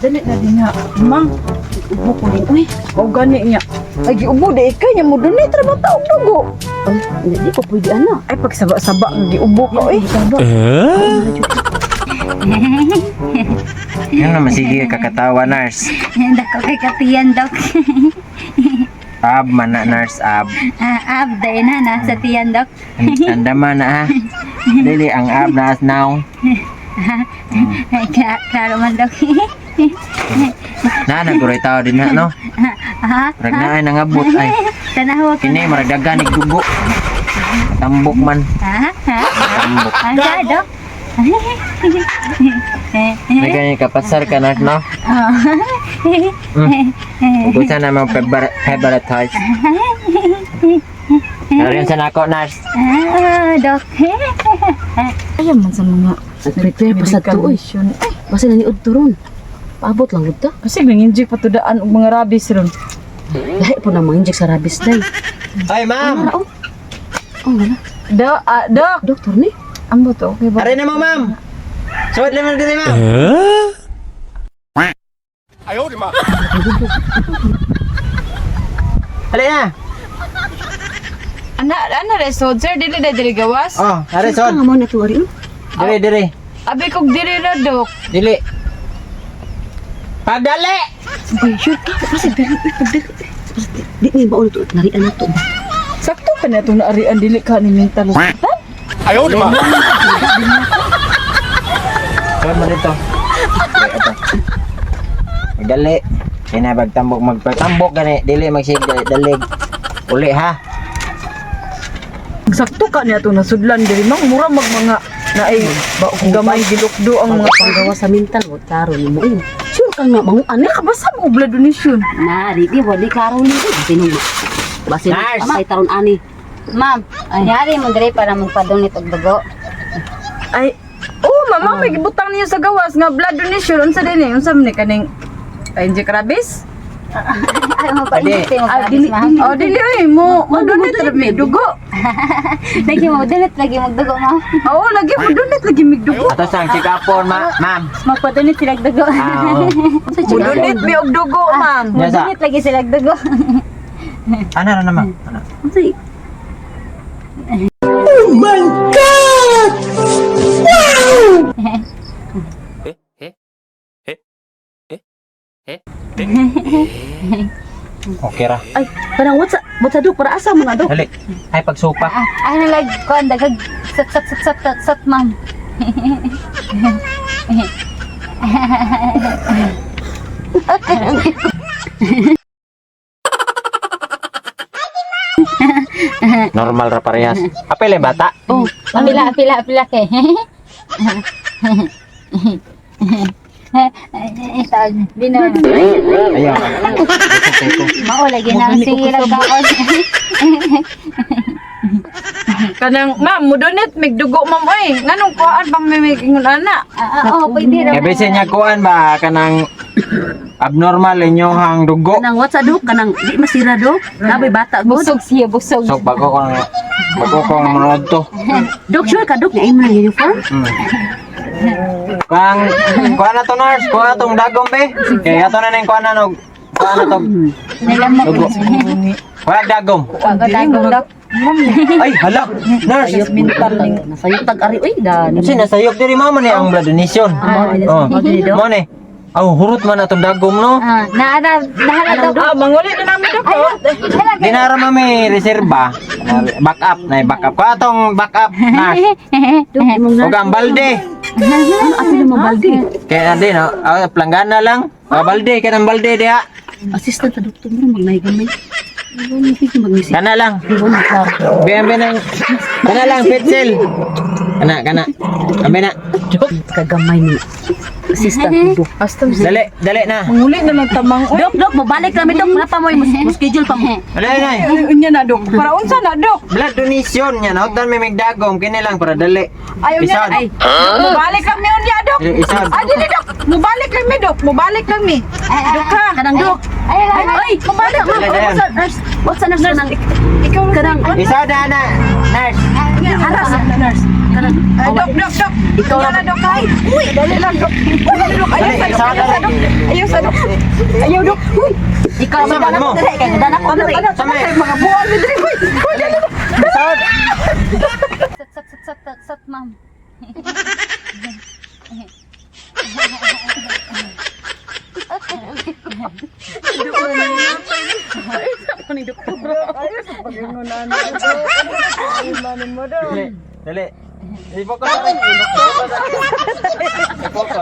Dali na din nga, mang. Ubo ko rin, uy. O gani niya. Ay, giubo di ikay niya mo donate ra ba ta og dugo? Ay, hindi ko pwede, ana. Ay, pagsaba-saba nga giubo ka oy. Yun naman, sige, kakatawa, nurse. Dako kay katiyan, dok. Ab, mana, nurse, ab. Ah, ab, dahil na na sa tiyan, dok. Andama na, ha. Dili, ang ab na as now. Ay, klaro man, dok. Na, naguray tao din na, no? Ha? Murag na ay nangabot ay. Tanawa ka. Kini, murag dagan dugo. Tambok man. Ha? Ha? Tambok. Ang sa, dok? May ganyan kapasar ka na, no? Ubusan na mga favorite toys. Pero yun sa nako, nurse. Ah, dok. Ayaw man sa mga Nag-prepare pa sa medical to, uy. mission. Ay, Basta naniud to ron. Paabot lang gud ta. kasi nang-inject patudaan og mga rabies ron. Lahi po na mga inject sa rabies day. Ay, ma'am! Ara, oh. Oh, wala. Dok, ah, dok. Doktor ni. Ambo to, okay ba? Aray na mo, ma'am! Suwat naman dili, ma'am! Hali na! Ana, ana resod sir, dili na dili gawas. Oh, aray, Sure sod. ka nga mo na to, ari. Oh. Dili, dili. Abi kog dili ra, dok. Dili. Pagdali! Bay, sure ka. Basta dali, uy, pagdali. Basta di ni ba ulit narian na to. Sakto pa na itong naarian dili ka ni mental hospital. Sod mo dito. Okay, ito. Pagdali. Kaya pagtambok, magpatambok gani. Dili, magsig, dali, dalig. Uli, ha? Sakto ka niya itong nasudlan diri mang mura mag mga na ay gamay gilukdo ang mga Panggawa sa mental mo, klaro ni mo. Uy, sure ka nga manguan na. Nakabasa mo og blood donation. Na, di di wali klaro ni. Uy, Basin basin Nurse! patay taron ani. Ma'am, yari mo dire para magpadunit og dugo. Ay, oh mama, may gibutang niyo sa gawas nga blood donation unsa din eh? Unsa man ni kaning ay, inject rabies? Ay, magpa-inject mo Ah, dili, ma'am. Oh, dili oy mo mo donate ra mi dugo. Lagi mo donate lagi magdugo, ma'am. Oo, lagi mo donate lagi mig dugo. Ato sang check-upon, ma ma'am. Magpadunit sila og dugo. Ah, oo. Mo donate mi og dugo, ma'am. Yes, ah. Magdunit lagi sila og dugo. Ano na naman? Ano? Unsay? Okay ra. Ay, parang what's sa dok para asa mo na dok? Dali. Ay, pagsupa. Ah, ano lag kuan dagag sat sat sat sat sat sat, ma'am. Normal ra parehas. Apil eh, bata. Oh, Apila apila apila kay. Tawag di na. Ayaw. Mao lagi na sige lang kaon. Kanang ma'am, mo donate mig dugo, ma'am oy. Nganong kuan pa may may ingon ana? Ah, ah, oh, pwede ra. Kaya bisin niya kuan ba kanang abnormal inyohang dugo. Kanang what's sa dok kanang di masira dok. Nabay bata gud. Busog siya, busog. So bago kong manood to. Dok, sure ka dok nga imo ng uniform? Kang kuan na to, nurse, kuan na tong dagom be. Kaya ato na ning kuan na nog kuan na tong Nilamok. dugo. Wala dagom. Bago dagom dok. Ay, hala. Nurse. Mental ning Nasayop tag ari uy dan. Kasi nasayop diri mama ni ang blood donation. Oh. Mo ni. Aw, hurot man atong dagom no. Ah, naara naara dok. Ah, manguli na namin dok. oh. Dinara mami reserba. Backup na backup. Kuha atong backup, nurse. Dok, imong Og ang balde. Ano ato na balde? Kaya na din, no? Ah, planggana lang. Ah, balde, kanang balde diha. Assistant sa doktor mo magnay gamay. Magnisip. Kana lang. Di ba klaro? Biyan biyan ang kana lang pencil. Kana kana. Ambe na. Kagamay ni assistant dok. Basta Dali, dali na. manguli na lang tamang oy. Dok, dok, mabalik kami dok. Napa mo mo schedule pa mo. Dali na. Ay, unya na dok. Para unsa na dok? Blood donation nya na dan may migdagom kini lang para dali. Ay, unya Isan. na. Ay, mubalik kami unya dok. Dili, isan. Ah, dili dok. Mubalik kami dok. Mubalik kami. Dok ha. Kanang dok. Ay, ay, Ay, mabalik mo. Dali, dali. What's sa nurse? What's sa nurse kanang Ikaw kanang Isa na na. Nurse. haras nurse. Kanang Ay, dok, dok, dok. Ikaw Ikaw na, dok, ay. Uy, dali lang, dok. Uy, dok, ayaw sa dok, ayaw sa dok. Ayaw sa dok. Ayaw, dok. Uy, Ikaw Sama madana mo. ko diri kay madana ko diri. ano, ano, mga buwan ni diri. Uy, uy, dali. Saan? Sat sat sat sat sat sat ma'am. Dali. Dali. I-focus. I-focus. I-focus.